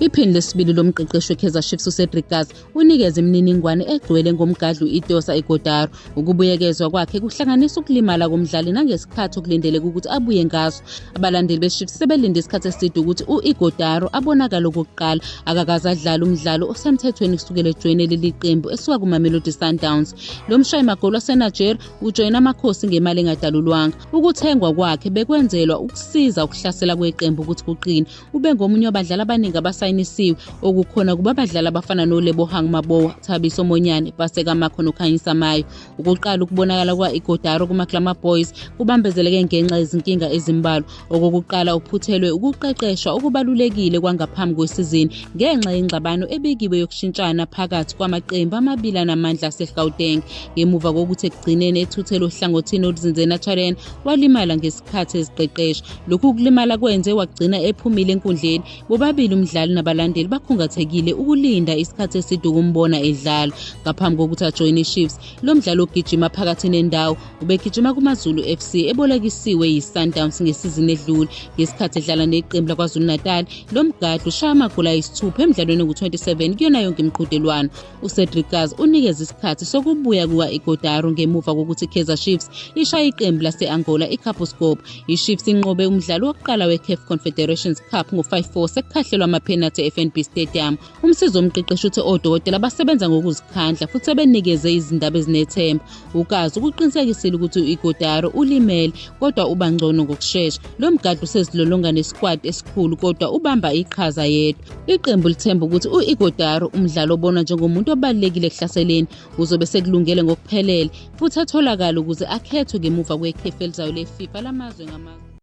Iphini lesibili lomqeqeshi weKaizer Chiefs uCedric Kaze unikeze imininingwane egcwele ngomgadli u-Etiosa Ighodaro. Ukubuyekezwa kwakhe kuhlanganisa ukulimala komdlali nangesikhathi okulindeleke ukuthi abuye ngaso. Abalandeli beChiefs sebelinde isikhathi eside ukuthi u-Ighodaro abonakale okokuqala. Akakaze adlale umdlalo osemthethweni kusukela ejoyine leli qembu esuka kuMamelodi Sundowns. Lo mshayi magoli waseNigeria ujoyina Amakhosi ngemali engadalulwanga. Ukuthengwa kwakhe bekwenzelwa ukusiza ukuhlasela kweqembu ukuthi kuqine. Ubengomunye wabadlali abaningi abasayinisiwe okukhona kuba abadlali abafana noLebohang Maboa, Thabiso Monyane, Paseka Makho noKhanyisa Mayo. Ukuqala ukubonakala kwa-Ighodaro kuma-Glamour Boys kubambezeleke ngenxa yezinkinga ezimbalwa. Okokuqala uphuthelwe ukuqeqeshwa okubalulekile kwangaphambi kwesizini ngenxa yengxabano ebikiwe yokushintshana phakathi kwamaqembu amabili anamandla aseGauteng. Ngemuva kokuthi ekugcineni ethuthele ohlangothini oluzinze eNaturena, walimala ngesikhathi eziqeqesha. Lokhu kulimala kwenze wagcina ephumile enkundleni. Bobabili umdlali nabalandeli bakhungathekile ukulinda isikhathi eside ukumbona edlala. Ngaphambi kokuthi ajoyine iChiefs, lo mdlali ogijima phakathi nendawo ubegijima kuMaZulu FC ebolekisiwe yiSundowns ngesizini edlule. Ngesikhathi edlala neqembu laKwaZulu-Natal, lo mgadli ushaya amagoli ayisithupha emdlalweni ongu-27 kuyona yonke imiqhudelwano. UCedric Kaze unikeze isikhathi sokubuya kuka-Ighodaro ngemuva kokuthi iKaizer Chiefs ishaye iqembu lase-Angola iCabuscorp. IChiefs inqobe umdlalo wokuqala weCAF Confederations Cup ngo-5-4 sekukhahlelwa amaphenathi e-FNB Stadium. Umsizi womqeqeshi uthe odokotela basebenza ngokuzikhandla futhi sebenikeze izindaba ezinethemba. UKaze ukuqinisekisile ukuthi u-Ighodaro ulimele kodwa uba ngcono ngokushesha. Lo mgadli usezilolonga nesikwati esikhulu kodwa ubamba iqhaza yedwa. Iqembu lithemba ukuthi u-Ighodaro, umdlali obonwa njengomuntu obalulekile ekuhlaseleni, uzobe sekulungele ngokuphelele futhi atholakale ukuze akhethwe ngemuva kwekhefu elizayo le-FIFA lamazwe ngamazwe.